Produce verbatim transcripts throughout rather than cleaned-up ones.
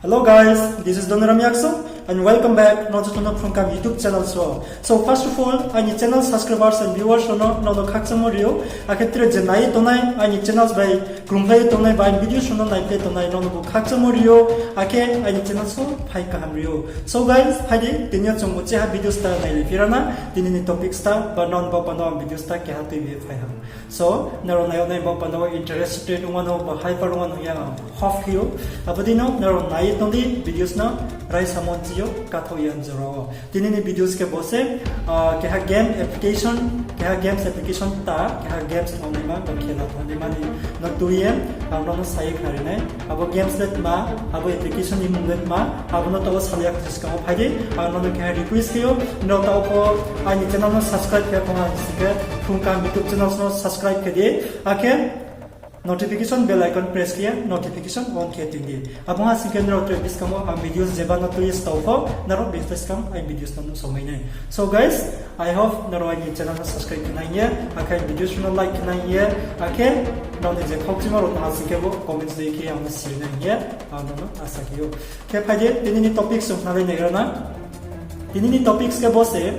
Hello guys, this is Donoram Yakso and welcome back no joto no Phrungkam YouTube channel so. So first of all, aini channel subscribers and viewers no, no, no khakchangmo rio, akhe tre je nai tongnai aini channels bai krungphlai tongnai bai video no naiphlai tongnai no, no bo khakchangmo rio, akhe aini channel so phai kaham rio. So guys, phai di, tini yo chung bo cheha video sta nai le phira na, tini ni topic sta, ba non bo pano video sta keha tui bi phai ham. So, nrao nai nai bo pano interested ongma no, ba hyper ongma no ya, hope khe ou. Abo dei no, nrao nai tong di videos no, raisa mon chi yo, kathou ya jora ou. Tini ni videos khe bo se, ah, keha game application, keha games application ta, keha games tongnaima, ba khela tongnaima ni no tui ye, ang no no sai khna ri nai. Abo games le tma, abo application ni mung le tma, abo no taoh wo salia khe skang wo phai di, ang no no keha request khe ou, nrao taoh pho aini channel no subscribe khe phung ha sing khe, Phrungkam YouTube channels no subscribe khe di, akhe notification bell icon press khe ye notification on khe tong di. Abo ha sing khe nrao tre buskang wo ang videos jeba no tui ye stao pho, nrao buskang ang videos no nuhsao mai nai. So guys, I hope nrao aini channel no subscribe khe nai ye, akhe videos no like khe nai ye, akhe nrao ni je khokchimo rao tong ha sing khe bo comments dei khe ang no siri nai ye, ang no no asa khe ou. Khe phai di, tini ni topics chung khnalai nai ra na. Tini ni topics khe bo se,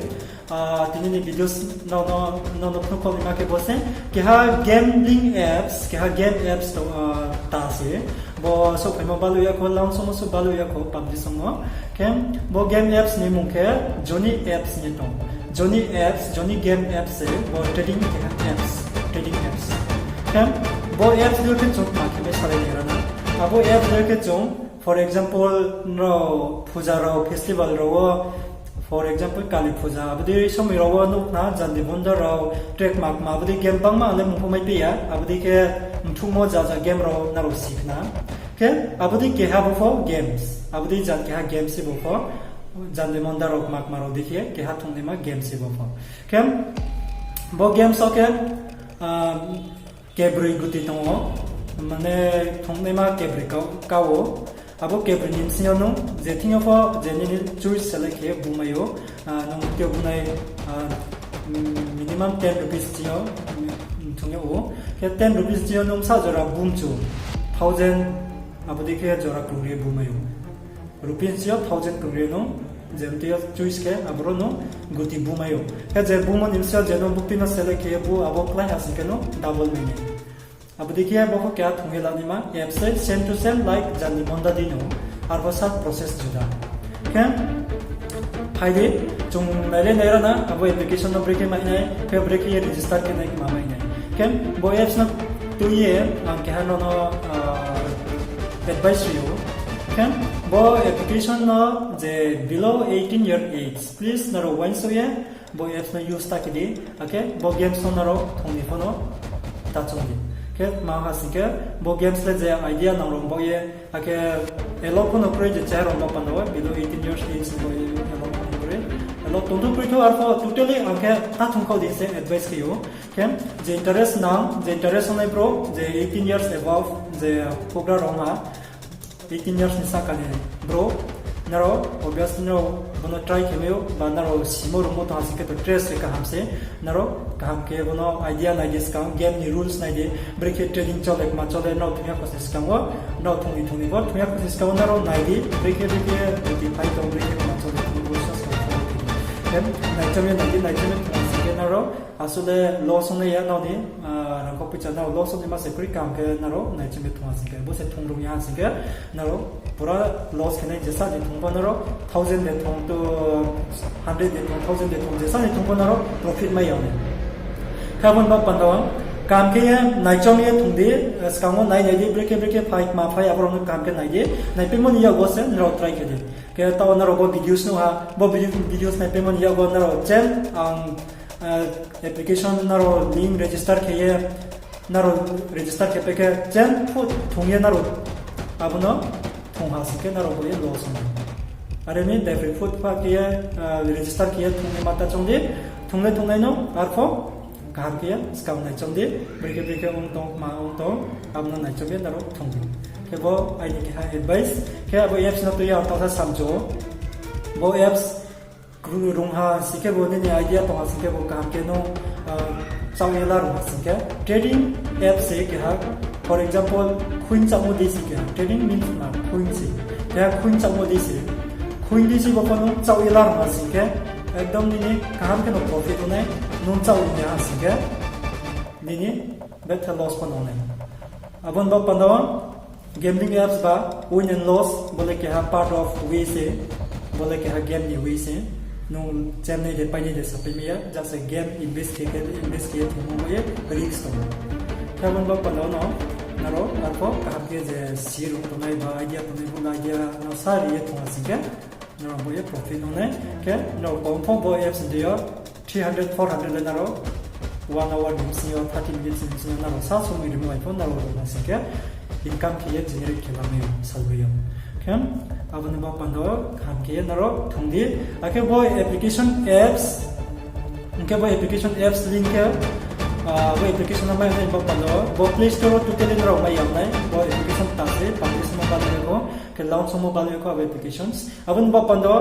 ah, tini ni videos no, no, no, no phnuh kholnaima khe bo se, keha gambling apps, keha game apps tong, ah, ta se. Bo souhphaimo balu ya kho, launch ongmo souh balu ya kho, PUBG songmo. Khe bo game apps ni mung khe Joni apps ni tong. Joni apps, Joni game apps se, bo trading keha apps, trading apps. Khe bo apps dei khe chung tma khe mai salai nai ra na. Abo apps dei khe chung, for example, nrao puja rao, festival rao wo, for example, Kali puja, abo dei somoi rao wo nuh khna, jandi bonda rao, track mak ma, abo dei game bangma ang le mung pho mai phi ya, abo dei khe mthuhmo ja ja game rao nrao si khna. Khe abo dei keha bo pho games, abo dei ja keha games se bo pho, jandi bonda rao mak ma rao dei khe keha thungnaima games se bo pho. Khe bo games wo khe, ah, kebroi guti tong ou, mane thungnaima kebroi ka-, ka ou. Abo kebroi ni bsing yo nung je thing yo pho je nini choice select khe ye bumai ou, ah, nung tei bunai, ah, mm, minimum ten rupees thing yo, mm, thung yag ou. Khe ten rupees thing yo nung sa jora bumchu, thousand, abo dei khe jora krungri ye bumai ou. Rupees yo thousand krungri nung, je mtui yo choice khe, aboro nung guti bumai ou. Khe je bumo ni bsing yo je nung buktui no select khe ye bu abo klái ha sing khe nung double mai nai. Abo dei khe bo pho keha thung ye lanaima, apps se same to same like jandi bonda dei no, arpho sa process juda. Khe phai di, chung nai le nai ra na, abo application no brekhe mai nai, khe brekhe ye register khe nai, ma mai nai. Khe bo apps no tui ye ang keha no no, ah, advice ri ou. Khe bo application no je below eighteen year age, please nrao uaingsouh ye bo apps no use ta khe di, akhe bo games no nrao thung ni pho no ta choung di. Khe ma ha sing khe bo games le je idea nang rao bo ye, akhe allow pho no kroi je chá rao bo panda wo below eighteen years age bo ye allow pho no kroi. Allow tongthu kroi tho arpho totally ang khe ta thung khao di se advice khe ou. Khe je interest nang, je interest ongnai brouh, je eighteen years above, je houhgra rao ma, eighteen years ni sahka ni brouh, nrao obviously nrao bo no try khe mai ou, ba nrao simo rungmo tong ha sing khe to trace se kaham se, nrao kaham khe bo no idea nai di skang, game ni rules nai di, brekhe trading chole, kma chole, nrao thung ya kho se skang wo, nrao thung ni thung ni bo, thung ya kho se skang wo nrao nai di, brekhe brekhe, brekhe phi tong, brekhe kma chole, thung ni bo sa skang wo. Then, naichom ye nai di, naichom ye thung ha sing khe nrao, asole loss ongnai ya nrao ni, ah, rangkho poicha nrao loss ongnaima se kroi, kaham khe nrao naichom ye thung ha sing khe, bo se thung rung ya ha sing khe, nrao pura loss khe nai, jesa ni thung pho nrao thousand de thung to hundred de thung, thousand de thung, jesa ni thung pho nrao profit mai ya nai. Khe abo ni ba panda wo, kaham khe ye naichom ye thung di, skang wo nai nai di, brekhe brekhe phai, kma phai, abo rao no kaham khe nai di, naipaimo ni yakgu se nrao try khe di. Khe taoh nrao bo videos nuh ha, bo video, videos naipaimo ni yakgu nrao chen, ang, ah, application nrao link register khe ye, nrao register khe pai khe chen phuh thung ye nrao abo no thung ha sing khe nrao bo ye loss ong nai. Are mi daiphoi phuh pha khe ye, ah, register khe ye thungnaima ta choung di, thungnai thungnai no arpho kaham khe ye skang naichom di, brekhe brekhe ong tong, ma ong tong, abo no naichom ye nrao thung di. Khe bo aini keha advice, khe abo apps no tui ye ang taohsa samchu ou. Bo apps rung ha sing khe bo nini idea tong ha sing khe bo kaham khe no, ah, chao ye la rung ha sing khe. Trading apps se keha, for example, coin chamo dei se keha. Trading means ma coin se. Khe khuing chaohmo di se. Khuing di se bo pho nung chaoh ye la rung ha sing khe, ekdom nini kaham khe no profit ong nai, nung chaoh rung ya ha sing khe, nini betha loss pho no ong nai. Abo ni baoh panda wo gambling apps ba win and loss, bo le keha part of way se, bo le keha game ni way se. Nung chemnai de painai de sapai mai ya, just a game invest khe khe, invest khe ye thungmo bo ye risk tong ou. Khe abo ni baoh panda wo no, nrao arphuh kaham khe je si rung tongnai ba idea tongnai bo idea no sa ri ye thung ha sing khe, nrao bo ye profit ong nai. Khe nrao kong pho bo apps de yo three hundred, four hundred le nrao one hour ni bsing yo, thirty minutes ni bsing yo nrao sa somoi rimo bai pho nrao rung ha sing khe income khe ye generate khe lamai ou salboi yo. Khe abo ni baoh panda wo kaham khe ye nrao thung di. Akhe bo application apps, hing khe bo application apps link khe, bo application no mai nai baoh panda wo bo Play Store wo totally nrao mai ya nai. Bo application ta se publish mo bal khe kho, khe launch mo bal khe kho abo applications. Abo ni baoh panda wo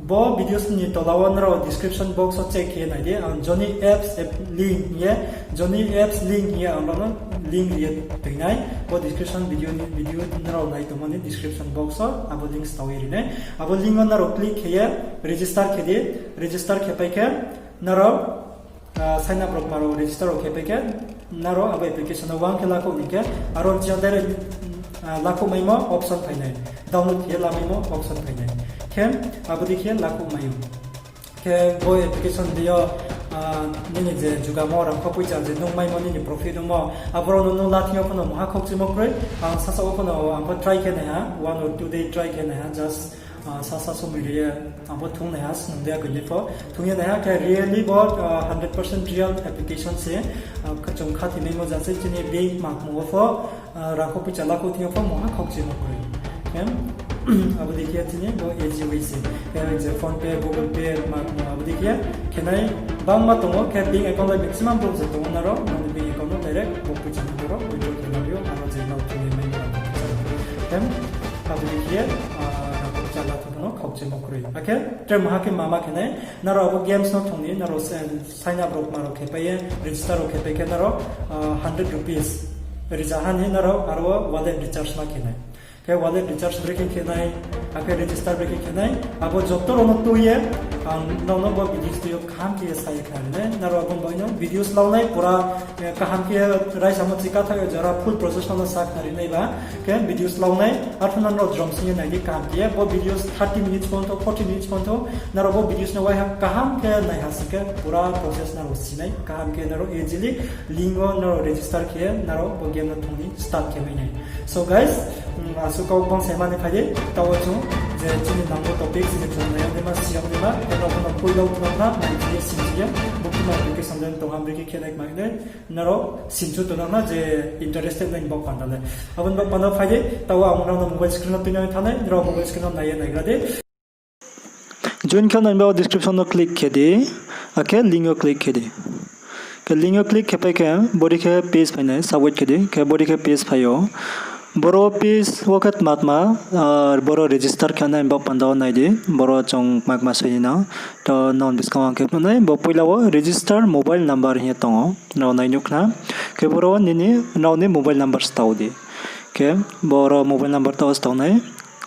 bo videos ni tola wo nrao description box wo check khe nai di. Ang Johnny Apps app link hing ye, Johnny Apps link hing ye ang nrao no link ri ye toi nai. Bo description video ni, video nrao nai tongmo ni description box wo abo link stao ye ri nai. Abo link wo nrao click khe ye register khe di. Register khe pai khe nrao, sign up rao ma rao register rao khe pai khe, nrao abo application no wang khe lakhouh ni khe, aro ni sing yo direct, lakhouh maimo option phai nai, download khe ye lamaimo option phai nai. Khe abo dei khe lakhouh mai ou. Khe bo application dei yo, nini je jugamo rangkho poicha je nung maimo nini profit ongmo, abo rao no nung la thing yo pho no mungha khoukchimo kroi. Ang sasa wo pho no ang pho try khe nai ha, one or two day try khe nai ha, just sasa somoi ri ye ang pho thung nai ha, snung de ya koi ni pho. Thung ye nai ha khe really bo hundred percent real application se, chung khathoinaimo ja se chini bank makmung wo pho, rangkho poicha lakhouh thing yo pho mungha khoukchimo kroi. Khe abo dei khe chini bo easy way se. Khe je PhonePe, Google Pay, makmung abo dei khe khe nai bangma tong ou, khe bank account le maximum brouh je tong ou nrao, nrao ni bank account no direct bo poicha no nrao withdraw khe lamai ou, aro je nrao thung ye mai nrao poicha. Khe abo dei khe rangkho poicha lakhouh pho no khoukchimo kroi. Akhe tre mungha khe mama khe nai, nrao abo games no thung ni, nrao sign up rao ma rao khe pai ye, register rao khe pai khe nrao hundred rupees riza ha ni nrao aro wallet recharge ma khe nai. Khe wallet recharge brekhe khe nai, akhe register brekhe khe nai, abo joto rao no tui ye, ang nrao no bo videos tui yo kaham khe ye sa ye khnari nai. Nrao abo bai no videos lau nai pura, kaham khe raisamo chikathai yo jora full process no sa khnari nai ba, khe videos lau nai, arphuh no nrao jrom sing ye nai di kaham khe ye, bo videos thirty minutes phontho, forty minutes phontho, nrao bo videos no waiha kaham khe naiha sing khe pura process nrao si nai, kaham khe nrao easily link wo nrao register khe ye nrao bo game no thung ni start khe mai nai. So guys, asuh kau bang se mani phai di, taoh wo chung je chini nangmo topic je chung nai ya dei ma, si ya dei ma, nrao pho no poila wo tong na, nai ye sing ye, bo kuma application de tong ham brekhe khe nai kma nai, nrao sing chu tong na je interested nai bo panda le. Abo ni bo panda phai di, taoh wo ang nrao no mobile screen no tuinang thanng nai, nrao mobile screen no nai ye naigra di. Join khe nai bo description no click khe di, akhe link yo click khe di. Khe link yo click khe pai khe, body khe page phai nai, submit khe di, khe body khe page phai ou. Boro page wo khe tma tma, boro register khe nai bo panda wo nai di, boro chung kma kma soi ni nang. To non buskang wo ang khe phnuh nai, bo poila wo register mobile number hing ye tong ou, nrao nai nuh khna. Khe boro nini, nrao ni mobile number stao di. Khe boro mobile number taoh wo stao nai,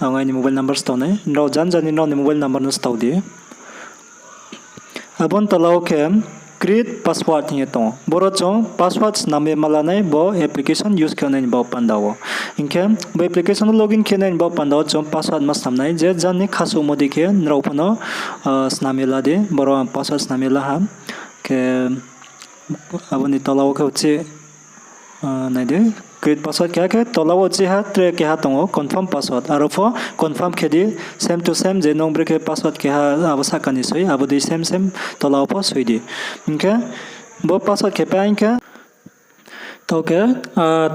ang aini mobile number stao nai, nrao jan jan ni nrao ni mobile number no stao di. Abo ni tola wo khe create password hing ye tong ou. Boro chung password snam ye ma la nai bo application use khe nai ni bo panda wo. Hing khe bo application no login khe nai ni bo panda wo chung password ma snam nai, je jan ni khasouhmo dei khe nrao pho no snam ye la di, boro ang password snam ye la ha. Khe abo ni tola wo khe uchih nai di, create password keha khe tola wo uchih ha tre keha tong ou, confirm password. Aro pho confirm khe di, same to same, je nung brekhe password keha abo sahka ni soi, abo dei same same tola wo pho soi di. Hing khe bo password khe pai hing khe, taoh khe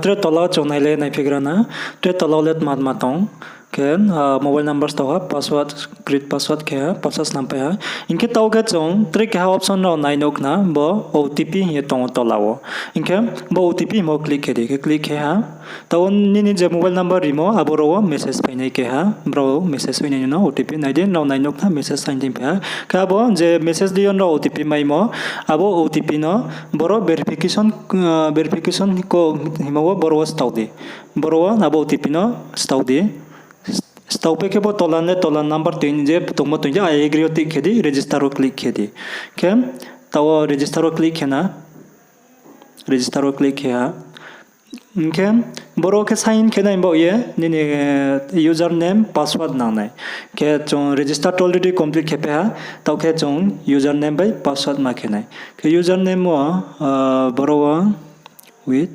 tre tola wo chung nai le naiphigra na, tre tola wo le tma tma tong. Khe mobile number stao ha, password, create password khe ha, password snam pai ha. Hing khe taoh khe chung tre keha option rao nai nuh khna, bo O T P hing ye tong ou tola wo. Hing khe bo O T P hingmo click khe di, khe click khe ha. Taoh nini je mobile number rimo, abo rao wo message phai nai keha, brao message oi nai no O T P nai di, nrao nai nuh khna message sign din phai ha. Khe abo je message dei yo nrao O T P maimo, abo O T P no boro verification, verification code hingmo wo boro wo stao di. Boro wo abo O T P no stao di. Tao pai khe bo tola le tola number tong je tongmo tong je I agree wo tick khe di, register wo click khe di. Khe tao wo register wo click khe na. Register wo click khe ha. Hing khe boro khe sign in khe nai baoh ye nini username, password nang nai. Khe chung register already complete khe pai ha, tao khe chung username bai password ma khe nai. Khe username wo, boro wo, wait.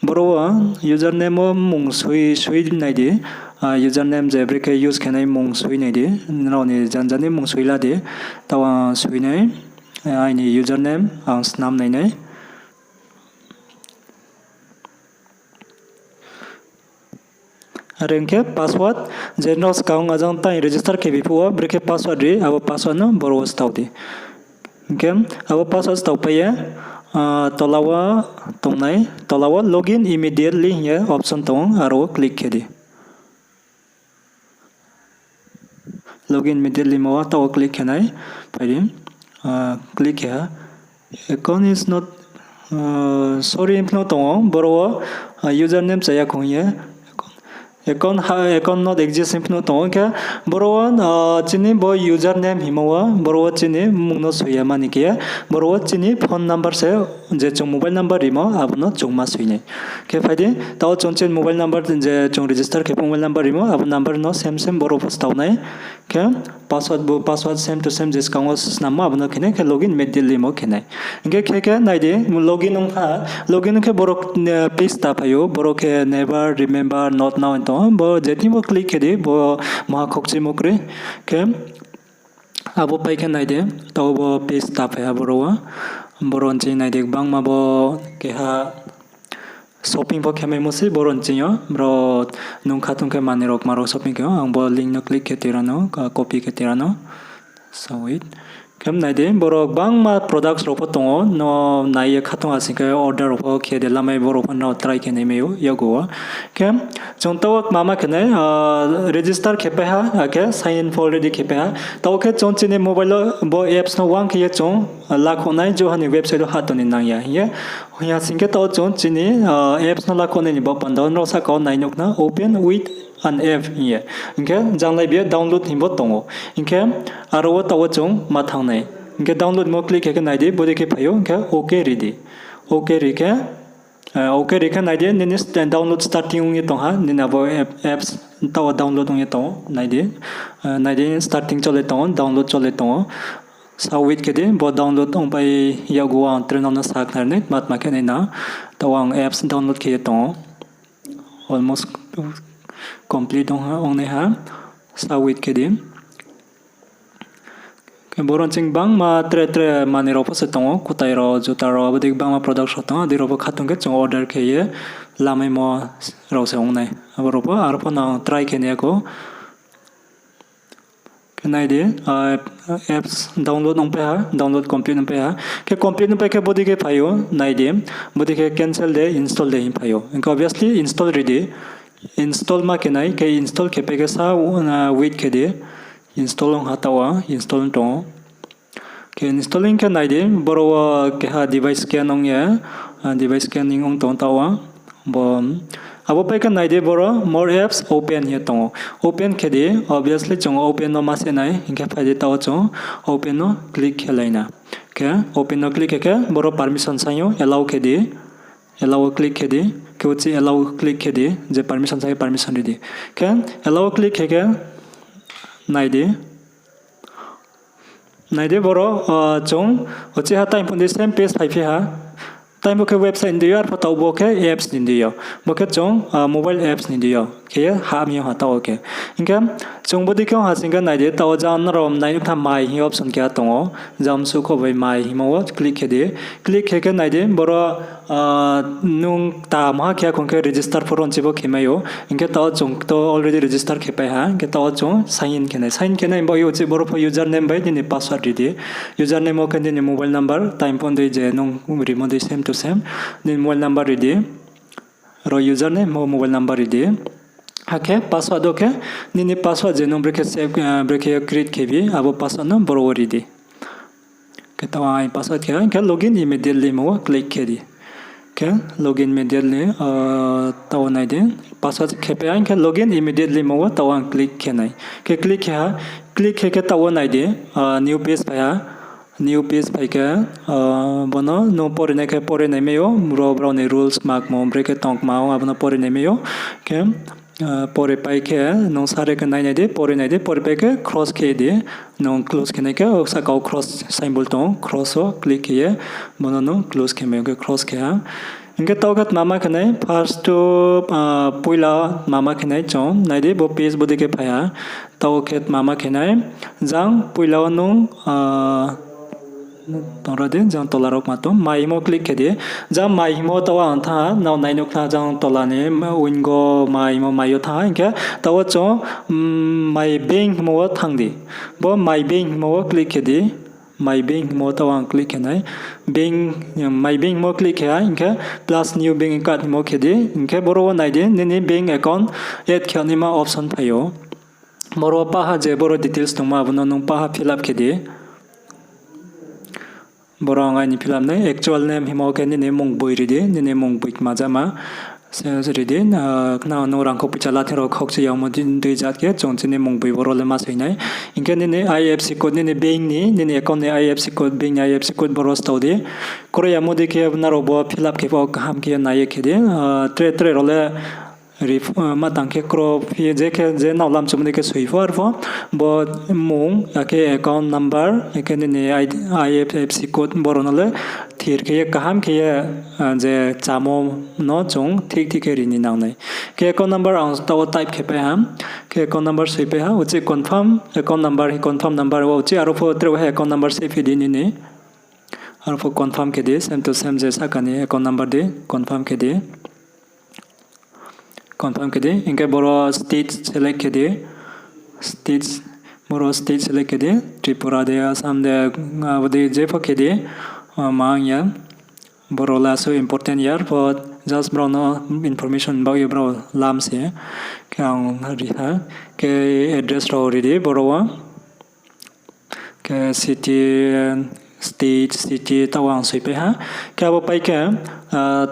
Boro wo username wo mmung soi, soi nai di. Username je brekhe use khe nai mmung soi nai di. Nrao ni janja ni mmung soi la di. Tao ang soi nai. Aini username ang snam nai nai. Are ong khe password, je nrao skang ajang tang register khe bi phuh wo, brekhe password ri, abo password no boro wo stao di. Hing khe abo password stao pai ye, tola wo tongnai, tola wo login immediately hing ye option tong ou, aro wo click khe di. Login immediately mo wo tao wo click khe nai, phai di, click khe ha. Account is not, sorry hing phnuh tong ou, boro wo username cha ya khong ye. Account not exist hing phnuh tong ou, hing khe boro wo chini bo username hingmo wo, boro wo chini mmung no soi ya mani khe, boro wo chini phone number se je chung mobile number rimo, abo no chung ma soi nai. Khe phai di, tao chung chini mobile number je chung register khe mobile number rimo, abo number no same same boro pho stao nai. Khe password bo password same to same je skang wo snammo abo no khe nai, khe login immediately mo khe nai. Hing khe khe khe nai di, login ong ha, login ong khe boro page ta phai ou, boro khe never, remember, not now hing tong ou, bo je thing bo click khe di, bo maha khokchimo kroi. Khe abo pai khe nai di, tao bo page ta phai ha boro wo. Boro nching nai di, gbangma bo keha shopping pho khe maimo sei boro nching yo, bro nung khatung khe manoi rao kma rao shopping khe, ang bo link no click khe tira no, copy khe tira no. Khe nai di, boro gbangma products rao pho tong ou, no nai ye khatung asing khe order rao pho khe de lamai boro pho no try khe nai mai ou yakgu wo. Khe chung tao wo kma ma khe nai, register khe pai ha, akhe sign in pho already khe pai ha. Tao khe chung chini mobile wo bo apps no uang khe ye chung lakhouh nai, joha ni website wo ha tong ni nang ya hing ye. Hing ya sing khe tao chung chini apps no lakhouh nai ni bo panda wo nrao sahka wo nai nuh khna open with an app hing ye. Hing khe janglai bi ye download hing bo tong ou. Hing khe aro wo tao wo chung ma thanng nai. Hing khe download mo click khe khe nai di, bodei khe phai ou, hing khe OK ri di. OK ri khe, OK ri khe nai di, nini download starting ong ye tong ha, nini abo apps tao wo download ong ye tong ou, nai di. Nai di starting chole tong ou, download chole tong ou. Sa wait khe di, bo download ongpai yakgu wo ang tre nrao no sakhnari nai, tma tma khe nai na. Tao ang apps download khe ye tong ou. Almost complete ongnaiha. Sa wait khe di. Khe boro nching gbangma tre tre manoi rao pho se tong ou, kutai rao, juta rao, abo dei gbangma products rao tong ou, adi rao pho khatung khe chung order khe ye lamaimo rao se ong nai. Abo rao pho, aro pho no ang try khe nai ya khou. Khe nai di, apps download ongpai ha, download complete ongpai ha. Khe complete ongpai khe bodei khe phai ou, nai di, bodei khe cancel de, install de hing phai ou. Hing khe obviously install ri di. Install ma khe nai, khe install khe pai khe sa wait khe di. Install ong ha tao wo, install ong tong ou. Khe installing khe nai di, boro wo keha device scan ong ye, device scanning ong tong tao wo. Abo pai khe nai di, boro more apps open hing ye tong ou. Open khe di, obviously chung open no ma se nai, hing khe phai di tao wo chung open no click khe lai na. Khe open no click khe khe boro permission saing ou, allow khe di. Allow wo click khe di, khe uchih allow click khe di, je permission saing khe permission ri di. Khe allow wo click khe khe nai di. Nai di boro, chung uchih ha time phone di same page phaiphi ha. Time bo khe website ni di yo, arpho tao bo khe apps ni di yo. Bo khe chung mobile apps ni di yo khe ye ha mi yo ha tao wo khe. Hing khe chung bodei khe ong ha sing khe nai di, tao wo jang nrao nai nuh tha my hing option keha tong ou. Jang suh kho bai my hingmo wo click khe di. Click khe khe nai di, boro nung ta maha khe ya khong khe register pho ronchi bo khe mai ou. Hing khe tao chung to already register khe pai ha. Hing khe tao chung sign in khe nai. Sign in khe nai bo uchih boro pho username bai nini password ri di. Username wo khe nini mobile number, time phone dei je nung rimo dei same to same. Nini mobile number ri di. Ro username mo mobile number ri di. Akhe password wo khe nini password je nung brekhe save, brekhe create khe bi, abo password no boro wo ri di. Khe tao wo aini password khe, hing khe login immediately mo wo click khe di. Khe login immediately, taoh wo nai di. Password khe pai ha, hing khe login immediately mo wo taoh wo ang click khe nai. Khe click khe ha, click khe khe taoh wo nai di, new page phai ha. New page phai khe, bo no nung pori nai khe pori nai mai ou, bro, brao ni rules ma kmo, bre khe tong kma ou, abo no pori nai mai ou. Khe pori pai khe nung sare khe nai nai di, pori nai di, pori pai khe cross khe di. Nung close khe nai khe, o sahka wo cross symbol tong ou, cross wo click khe ye, bo no nung close khe mai ou, khe cross khe ha. Hing khe taoh khe tma ma khe nai, first to, poila tma ma khe nai chung, nai di, bo page bo dei khe phai ha. Taoh khe tma ma khe nai, jang poila wo nung, tongra di, jang tola rao kma tong, mai himo click khe di. Jang mai himo taoh wo ang thanng ha, nrao nai nuh khna jang tola ni wingo mai himo mai yo thanng ha, hing khe taoh wo chung, mai bank himo wo thanng di. Bo mai bank himo wo click khe di. My bank himo taoh wo ang click khe nai. My bank himo click khe ha, hing khe plus new bank account himo khe di, hing khe boro wo nai di, nini bank account add khe naima option phai ou. Boro wo pah ha je boro details tongmo abo no nung pah ha fill up khe di. Boro ang aini fill up nai, actual name himo khe nini mung boi ri di, nini mung boi kma jama se ri di, khna nung rangkho poicha la thing rao khaukchi yagmo dei jat khe chung chini mung boi boro le ma soi nai. Hing khe nini I F S C code, nini bank ni, nini account ni I F S C code, bank ni I F S C code boro stao di. Kroi yamo dei khe nrao bo fill up khe pho kaham khe nai ye khe di. Tre tre rao le ma tang khe kro phi je khe je nrao lamchumo dei khe soi pho arpho bo mung, akhe account number, akhe nini I F S C code boro no le thir khe ye kaham khe ye, je chámo no chung thik thik khe ri ni nang nai. Khe account number ang taoh wo type khe pai ha. Khe account number soi pai ha, uchih confirm account number, confirm number wo uchih aro pho tre wo hai account number soi phi di nini. Aro pho confirm khe di, same to same je sahka ni account number di, confirm khe di. Confirm khe di, hing khe boro state select khe di. State, boro state select khe di, Tripura de, Assam de, abo dei jepho khe di, ma ong ya. Boro le asuh important ya, but just brao no information baoh ye brao lam se. Khe ang ri ha, khe address rao ri di boro wo. Khe city, state, city taoh wo ang soi pai ha. Khe abo pai khe,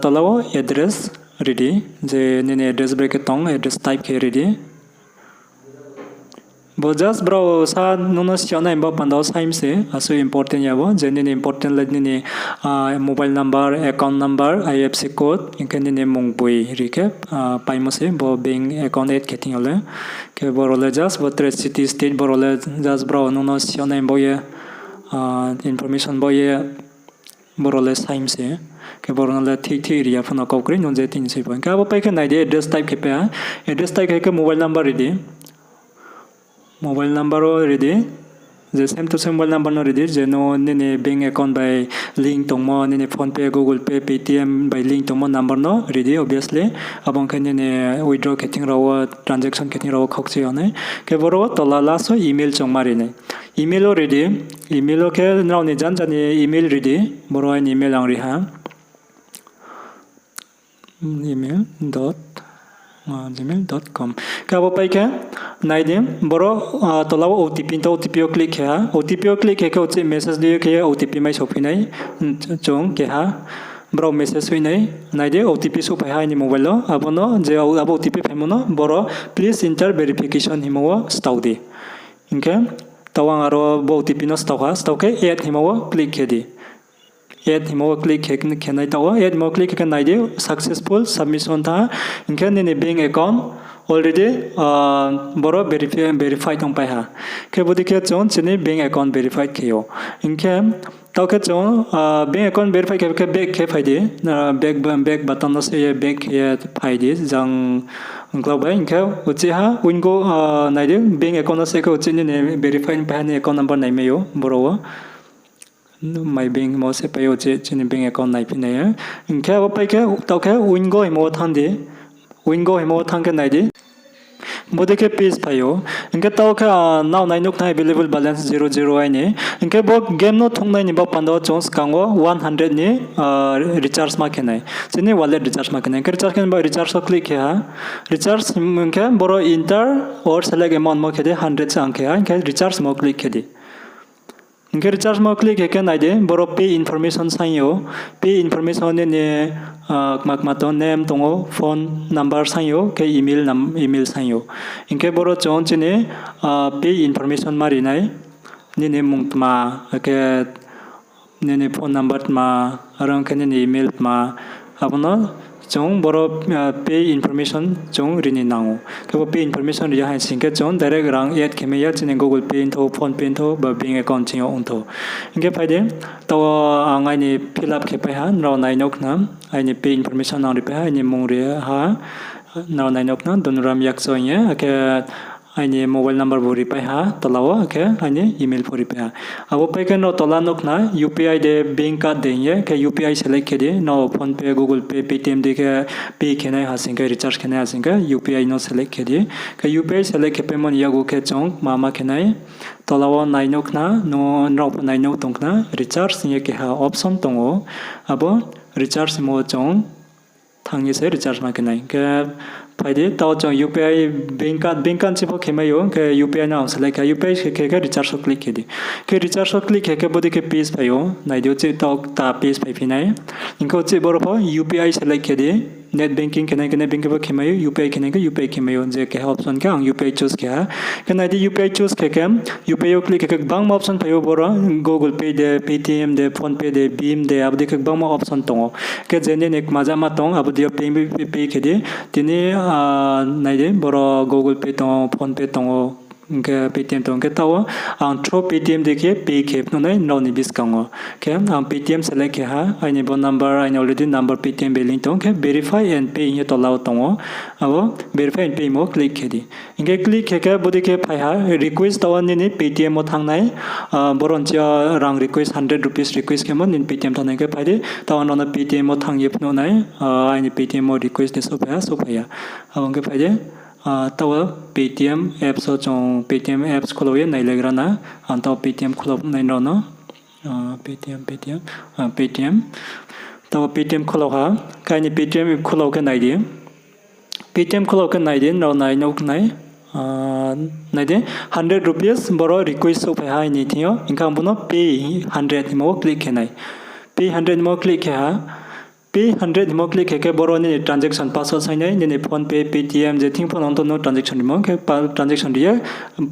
tola wo address ri di, je nini address bre khe tong, address type khe ri di. Bo just brao sa nung no si yag nai bo panda wo saim se, asuh important ya bo, je nini important le nini mobile number, account number, I F S C code, hing khe nini mung boi ri khe paimo se bo bank account add khe thing yo le. Khe boro le just bo tre city, state boro le just brao nung no si yag nai bo ye, information bo ye, boro le saim se. Khe boro no le thik thik ri ya pho no kau kroi nung je thing soi pho. Hing khe abo pai khe nai di address type khe pai ha. Address type khe khe mobile number ri di. Mobile number wo ri di. Je same to same mobile number no ri di, je no nini bank account bai link tongmo, nini PhonePe, Google Pay, Paytm bai link tongmo number no ri di, obviously. Abo ong khe nini withdraw khe thing rao wo, transaction khe thing rao wo khaukchi yag nai. Khe boro wo tola last wo email chungma ri nai. Email wo ri di, email wo khe nrao ni janja ni email ri di, boro aini email ang ri ha. Email dot, gmail dot com. Khe abo pai khe, nai di, boro, tola wo O T P tong, O T P wo click khe ha. O T P wo click khe khe uchih message di khe ye O T P mai sophi nai, chung keha, brao message hoih nai, nai di, O T P souhphai ha aini mobile wo, abo no, je abo O T P phaimo no, boro, please enter verification hingmo wo stao di. Hing khe, taoh ang aro bo O T P no stao ha, stao khe add hingmo wo click khe di. Add hingmo wo click khe, khe nai taoh wo, add hingmo wo click khe khe nai di, successful submission thanng ha, hing khe nini bank account already, boro verifi-, verified ongpai ha. Khe bodei khe chung chini bank account verified khe ou. Hing khe, taoh khe chung, bank account verified khe khe back khe phai di, back, back button no se ye back khe ye phai di, jang ongklau bai. Hing khe uchih ha, wingo, nai di, bank account no se khe uchih nini verified pai ha ni account number nai mai ou, boro wo. My bank mo se pai ou, uchih chini bank account naiphi nai. Hing khe abo pai khe, taoh khe wingo hingmo wo thanng di. Wingo hingmo wo thanng khe nai di. Bodei khe page phai ou. Hing khe taoh khe, nrao nai nuh khna available balance zero zero aini. Hing khe bo game no thungnai ni bo panda wo chung skang wo one hundred ni, recharge ma khe nai. Chini wallet recharge ma khe nai. Hing khe recharge khe nai ba recharge wo click khe ha. Recharge hing khe boro enter or select amount mo khe di hundred se ang khe ha. Hing khe recharge mo click khe di. Hing khe recharge mo click khe khe nai di, boro pay information saing ou. Pay information nini, kma kma tong, name tong ou, phone number saing ou, khe email nam-, email saing ou. Hing khe boro chung chini pay information ma ri nai, nini mung tma, akhe nini phone number tma, aro ong khe nini email tma, abo no chung boro pay information chung ri ni nang ou. Khe bo pay information ri ya hai sing khe chung direct rang add khe mai ya, chini Google Pay ongthou, PhonePe ongthou, ba bank account ching yo ongthou. Hing khe phai di, taoh wo ang aini fill up khe pai ha, nrao nai nuh khna, aini pay information ang ri pai ha, aini mung ri ha, nrao nai nuh khna, Donuram Yakcho hing ye, akhe aini mobile number bo ri pai ha tola wo, akhe aini email pho ri pai ha. Abo pai khe nrao tola nuh khna, U P I de, bank card de hing ye, khe U P I select khe di, nrao PhonePe, Google Pay, Paytm de khe pay khe nai ha sing khe, recharge khe nai ha sing khe, U P I no select khe di. Khe U P I select khe paimo ni yakgu khe chung ma ma khe nai, tola wo nai nuh khna, nrao pho nai nuh tong khna, recharge hing ye keha option tong ou, abo recharge hingmo chung thanng ye se recharge ma khe nai. Khe phai di, taoh chung U P I bank card, bank card se pho khe mai ou, khe U P I no ang select khe, U P I se khe khe recharge wo click khe di. Khe recharge wo click khe khe bodei khe page phai ou, nai di uchih taoh ta page phai phi nai. Hing khe uchih boro pho U P I select khe di, net banking khe nai khe net banking pho khe mai ou, U P I khe nai khe U P I khe mai ou, je keha option khe ang U P I choose khe ha. Khe nai di U P I choose khe khe, U P I wo click khe khe gbangma option phai ou boro, Google Pay de, Paytm de, PhonePe de, BHIM de, abo dei khe gbangma option tong ou. Khe je nini kmajama tong, abo dei yo pay, pay, pay khe di. Tini, nai di, boro Google Pay tong ou, PhonePe tong ou, hing khe Paytm tong ou, hing khe taoh wo ang through Paytm dei khe pay khe phnuh nai nrao ni buskang wo. Khe ang Paytm select khe ha, aini bo number, aini already number Paytm bai link tong ou, khe verify and pay hing ye tola wo tong ou. Abo verify and pay mo click khe di. Hing khe click khe khe bodei khe phai ha, request taoh wo nini Paytm wo thanng nai, boro ni chi yo rang request, hundred rupees request khemo nini Paytm thanng nai, hing khe phai di, taoh wo nrao no Paytm wo thanng ye phnuh nai, aini Paytm wo request de souhphai ha, souhphai ya. Abo ong khe phai di, taoh wo Paytm apps wo chung Paytm apps khulo ye nailaigra na, ang taoh Paytm khulo nai nrao no, Paytm, Paytm, Paytm, taoh wo Paytm khulo ha, khe aini Paytm khulo khe nai di. Paytm khulo khe nai di, nrao nai nuh nai. Nai di, hundred rupees boro request souhphai ha aini thing yo, hing khe ang bo no pay hundred hingmo wo click khe nai. Pay hundred hingmo wo click khe ha. Pay hundred hingmo wo click khe khe boro nini transaction password saing nai, nini PhonePe, Paytm, je thing pho nang tong no transaction rimo, khe pa-, transaction ri ye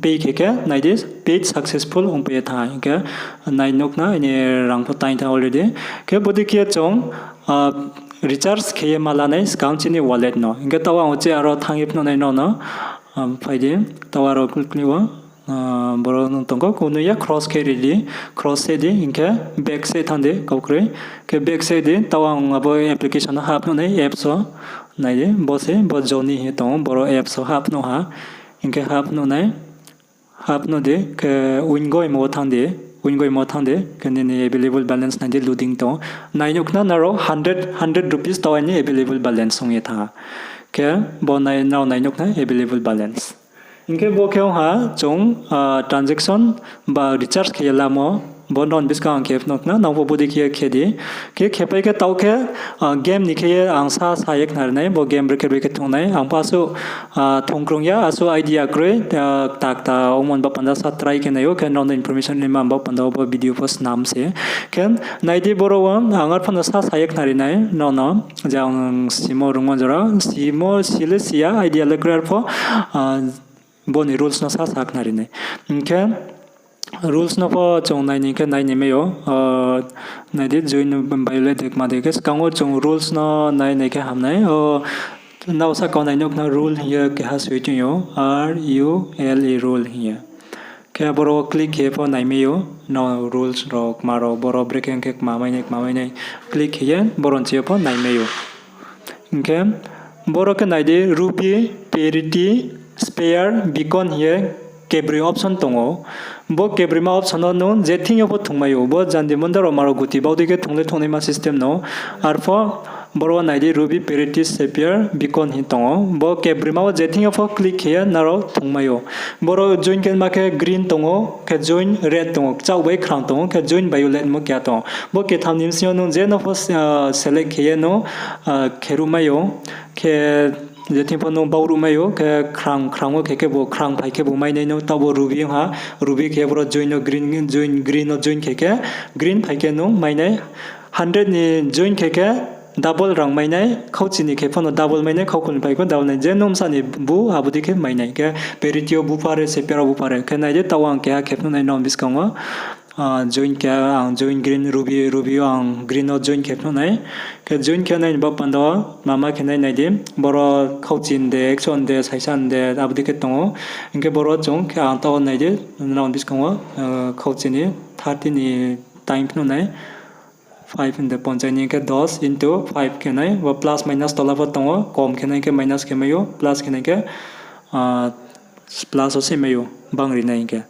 pay khe khe nai di, paid successful ongpai ye thanng ha, hing khe nai nuh khna, aini rang pho tang thanng already. Khe bodei khe chung recharge khe ye ma la nai skang chini wallet no. Hing khe taoh wo ang uchih aro thanng ye phnuh nai nrao no. Phai di, taoh aro click wo, boro no tong kho, kunu ya cross khe ri di, cross se di, hing khe back se thanng di, kau kroi. Khe back se di, taoh wo ang abo application no hah phnuh nai, apps wo. Nai di, bo se, bo Joni hing ye tong ou, boro apps wo hah phnuh ha. Hing khe hah phnuh nai, hah phnuh di, khe wingoimo wo thanng di, wingoimo wo thanng di, khe nini available balance nai di, loading tong ou. Nai nuh khna nrao hundred, hundred rupees taoh aini available balance ong ye thanng ha. Khe bo nai, nrao nai nuh khna available balance. Hing khe bo khe ong ha chung transaction ba recharge khe ye lamo, bo nrao ni buskang ang khe phnuh khna, nang pho bodei khe ye khe di. Khe khe pai khe taoh khe game ni khe ye ang sa sa ye khnari nai, bo game brekhe brekhe thung nai, ang pho asuh thung krung ya, asuh idea kroi, kta kta ongmo ni baoh panda sa try khe nai ou, khe nrao no information rima ni baoh panda wo bo video pho snam se. Khe nai di boro wo ang arphuh no sa sa ye khnari nai nrao no, je ang simo rungmo jora, simo si le si ya, idea le kroi arphuh, bo ni rules no sa sa khnari nai. Hing khe rules no pho chung nai ni khe nai ni mai ou, nai di join violate de kma de khe skang wo chung rules no nai nai khe ham nai. Nrao sahka wo nai nuh khna rule hing ye keha soi tong ou, R U L E rule hing ye. Khe aboro click khe pho nai mai ou, nrao rules rao kma rao boro brekhe ong khe kma mai nai, kma mai nai click khe ye boro ni chi yo pho nai mai ou. Hing khe boro khe nai di Ruby, Parity, Spare, Beacon hing ye kebroi option tong ou. Bo kebroima option no nung je thing yo pho thung mai ou. Bo jandi mondar rao ma rao guti baoh dei khe thung le thungnaima system no. Arphuh boro wo nai di Ruby, Parity, Spare, Beacon hing tong ou. Bo kebroima wo je thing yo pho click khe ye nrao thung mai ou. Boro join khe ma khe green tong ou, khe join red tong ou, kchaoh bai khrang tong ou, khe join violet mo keha tong ou. Bo ketham ni bsing yo nung je no pho select khe ye nung kheruh mai ou. Khe je thing pho nung baohruh mai ou, khe khrang, khrang wo khe khe bo khrang phai khe bo mai nai nung, taoh bo Ruby ong ha, Ruby khe boro join no green, join, green no join khe khe, green phai khe nung mai nai, hundred ni join khe khe, Double rang mai nai, khauchi ni khe pho no double mai nai, khaukhol ni phai pho double mai nai. Je nung bsa ni bu, abo dei khe mai nai. Khe parity yo bu pha re, se pair wo bu pha re. Khe nai di, taoh ang keha khe phnuh nai nrao ni buskang wo. Join khe ang join green, Ruby, Ruby yo ang green no join khe phnuh nai. Khe join khe nai ni baoh panda wo, mama khe nai nai di. Boro khauchi ni de, ekso ni de, saisa ni de, abo dei khe tong ou. Hing khe boro chung khe ang taoh nai di, nrao ni buskang wo, khauchi ni thirty ni time phnuh nai. Five hing de ponchai ni khe dos into five khe nai, bo plus minus tola pho tong ou, kom khe nai khe minus khe mai ou, plus khe nai khe, plus wo se mai ou, bang ri nai hing khe.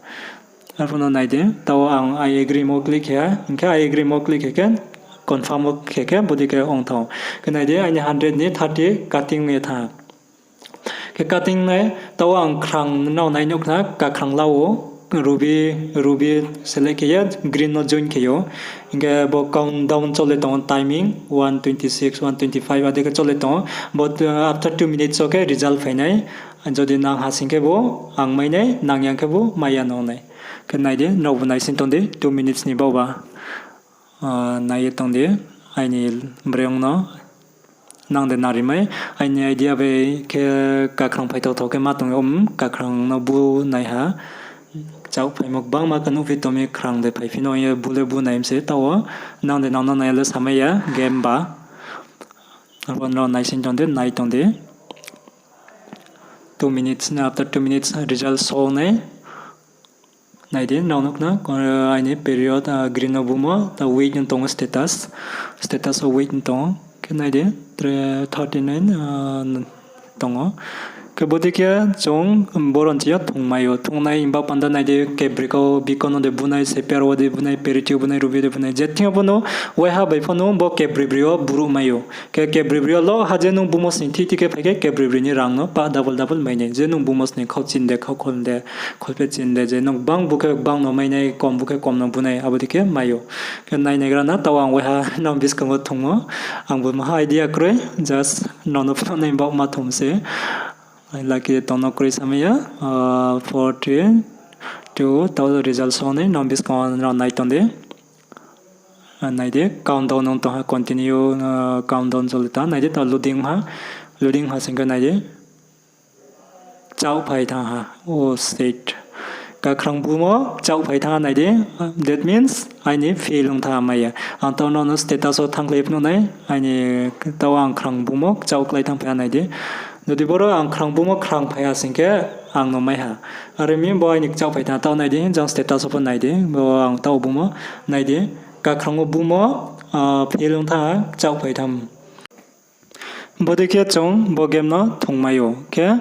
Arphuh no nai di, taoh ang I agree mo click khe ha, hing khe I agree mo click khe khe, confirm wo khe khe, bodei khe ong thanng ou. Khe nai di, aini hundred ni thirty cutting ye thanng ha. Khe cutting nai, taoh ang khrang nrao nai nuh khna, kakhrang la ou, Ruby, Ruby select khe ye, green no join khe ou. Hing khe bo countdown chole tong ou, timing, one twenty six, one twenty five, adei khe chole tong ou. Bo, after two minutes wo khe result phai nai. Jodi nang ha sing khe bo, ang mai nai, nang ya khe bo, mai ya no nai. Khe nai di, nrao bu nai sing tong di, two minutes ni baoh ba. Nai ye tong di, aini breng no. Nang de nari mai, aini idea bai khe kakhrang phaithaothao khe ma tong ou, kakhrang no bu nai ha. Kchaoh phaimo gbangma khe nuhphi tong mi, khrang de phaiphi no ye bu le bu nai mi se taoh wo. Nang de nang no nai le samai ya, game ba. Abo nrao nai sing tong di, nai tong di. Two minutes, after two minutes result show nai. Nai di, nrao nuh khna, aini period, green no bumo, ta wait no tong ou status. Status wo wait no tong ou. Khe nai di, thirty nine tong ou. Khe bodei khe chung boro nchi yo thungmai ou. Thungnai himba panda nai di, kebrikau biko no de bunai, se pair wo de bunai, parity wo bunai, Ruby de bunai. Je thing yo bo no, waiha bai pho no bo kebribri wo buruh mai ou. Khe kebribri wo lo ha je nung bumo sning thiti khe phai khe kebribri ni rang no pa double double mai nai. Je nung bumo sning khauchi ni de, khaukhol ni de, kholphechi ni de, je nung gbang bu khe gbang no mai nai, kom bu khe kom no bu nai, abo dei khe mai ou. Khe nai naigra na, taoh ang waiha nrao ni buskang wo thungmo. Ang bo maha idea kroi, just nrao no phnuh nai baoh ma thum se. Lucky de tong no kroi samai ya, four three two, taoh result song nai, nrao ni buskang wo nrao nai tong di. Nai di, countdown nung tong ha, continue, countdown chole tong, nai di, taoh loading ha, loading ha sing khe nai di. Kchaoh phai thanng ha, o state. Kakhrang bumo kchaoh phai thanng ha nai di, that means aini fail ong thanng ha mai ya. Ang taoh nrao no status wo thanngkhlai phnuh nai, aini taoh ang khrang bumo kchaoh klái thanng phai ha nai di. Jodi boro ang khrang bumo khrang phai ha sing khe ang no mai ha. Are mi bo aini kchaoh phai thanng ha, taoh nai di, jang status wo pho nai di, bo ang taoh bumo nai di. Kakhrang wo bumo fail ong thanng ha, kchaoh phai thanng. Bodei khe chung bo game no thungmai ou. Khe,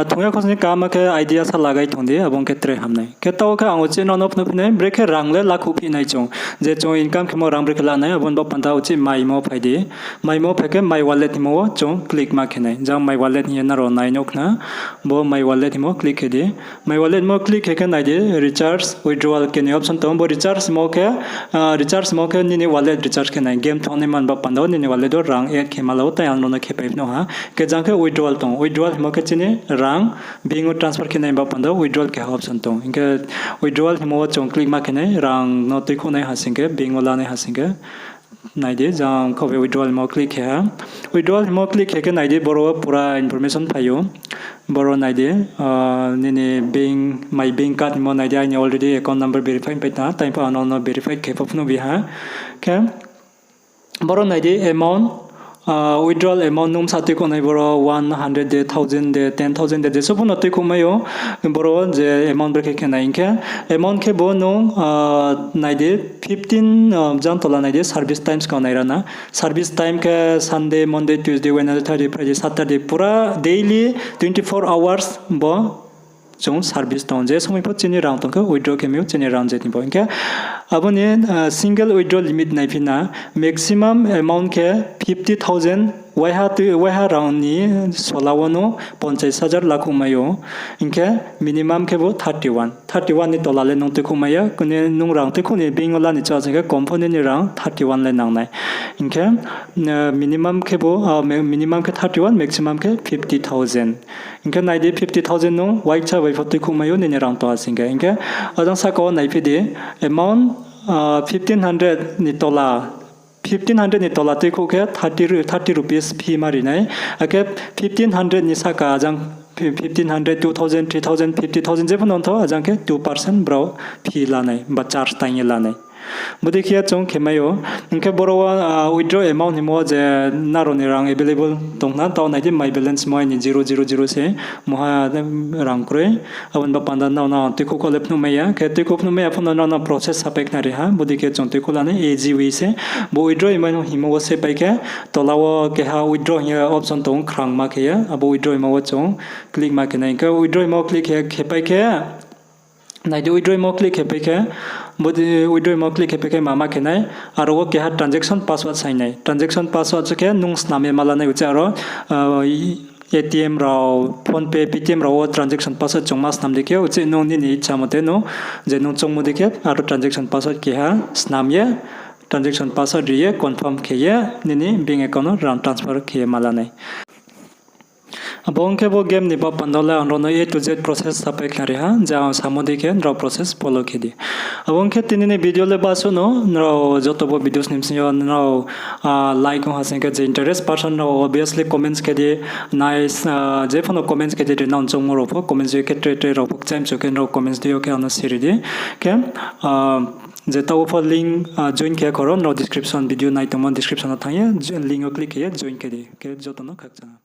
thung ya khosni kaham khe idea sa lagai thung di, abo ong khe tre ham nai. Khe taoh khe ang uchih nrao no phnuh phi nai, brekhe rang le lakhuh phi nai chung. Je chung income khemo rang brekhe la nai, abo ni baoh panda uchih maimo phai di. Maimo phai khe my wallet hingmo wo chung click ma khe nai. Jang my wallet hing ye nrao nai nuh khna, bo my wallet hingmo click khe di. My wallet mo click khe khe nai di, recharge, withdrawal khe ni option tong ou. Bo recharge mo khe, recharge mo khe nini wallet recharge khe nai, game thung nai man ba panda wo nini wallet wo rang add khe ma la ou, tai ang nrao no khe pai phnuh ha. Khe jang khe withdrawal tong ou, withdrawal hingmo khe chini rang bank wo transfer khe nai ba panda wo withdrawal keha option tong ou. Hing khe withdrawal hingmo wo chung click ma khe nai, rang no tuikhouh nai ha sing khe, bank wo la nai ha sing khe. Nai di, jang kho bai withdrawal hingmo click khe ha. Withdrawal hingmo click khe khe nai di, boro wo pura information phai ou. Boro nai di, nini bank, my bank card hingmo nai di, aini already account number verify pai tong ha, tai pho ang nrao no verify khe pho phnuh bi ha. Khe boro nai di amount, withdrawal amount nung bsa tuikhouh nai boro one hundred de, thousand de, ten thousand de, jesuh pho no tuikhouh mai ou, boro je amount brekhe khe nai hing khe, amount khe bo nung, nai di fifteen, jang tola nai di service times kau nai ra na. Service time khe Sunday, Monday, Tuesday, Wednesday, Thursday, Friday, Saturday, pura daily twenty four hours bo chung service tong ou. Je somoi pho chini rang tong khe withdraw khe mai ou, chini rang je tini pho. Hing khe abo ni single withdraw limit nai phi na, maximum amount khe fifty thousand, waiha rang ni sola wo no ponchais hajar lakhuh mai ou. Hing khe minimum khe bo thirty one, thirty one ni tola le nung tuikhouh mai ya, nung rang tuikhouh ni bank wo la ni chá sing khe kom pho nini rang thirty one le nang nai. Hing khe minimum khe bo, minimum khe thirty one, maximum khe fifty thousand. Hing khe nai di, fifty thousand nung uaikcha bai pho tuikhouh mai ou nini rang tong ha sing khe. Hing khe ajang sahka wo nai phi di, amount fifteen hundred ni tola, fifteen fifteen hundred ni tola tuikhouh khe thirty ru-, thirty rupees fee ma ri nai. Akhe fifteen hundred ni sahka ajang fi-, fifteen hundred, two thousand, three thousand, fifty thousand je pho no ongthou, ajang khe two percent brao fee la nai, ba charge tang ye la nai. Bodei khe chung khe mai ou. Hing khe boro wo, ah, withdraw amount hingmo je nrao ni rang available tong khna, taoh nai di, my balance mo aini zero zero zero se, moha rang kroi. Abo ni ba panda nrao no tuikhouh kho le phnuh mai ya. Khe tuikhouh phnuh mai ya pho no nrao no process sapai khna ri ha. Bodei khe chung tuikhouh la nai easy way se. Bo withdraw amount hingmo wo se pai khe, tola wo keha withdraw hing ye option tong, khrang ma khe ye. Abo withdraw hingmo wo chung click ma khe nai. Hing khe withdraw hingmo click khe, khe pai khe, nai di, withdraw hingmo click khe pai khe, bodei withdraw hingmo click khe pai khe ma ma khe nai. Aro wo keha transaction password sai nai. Transaction password se khe nung snam ye ma la nai, uchih aro, ah, ATM rao, PhonePe, Paytm rao wo transaction password chung ma snam di khe, uchih nung nini icha mote nung, je nung choungmo di khe, aro transaction password keha snam ye, transaction password ri ye confirm khe ye, nini bank account no rang transfer khe ye ma la nai. Abo ong khe bo game ni ba panda le ang nrao no A to Z process sapai khna ri ha, je ang samo dei khe nrao process follow khe di. Abo ong khe tini ni video le basuh no, nrao joto bo videos ni bsing yo nrao, ah, like ong ha sing khe je interest person nrao obviously comments khe di, nice, ah, je pho no comments khe di, ri nang choungmo rao pho comments yo khe tre tre rao pho kchaimchu khe nrao comments di yo khe ang no siri di. Khe, ah, je taoh wo pho link, ah, join khe khoro nrao description, video nai tongmo description no thanng ye, link wo click khe ye join khe di. Khe joto no khakchang ha.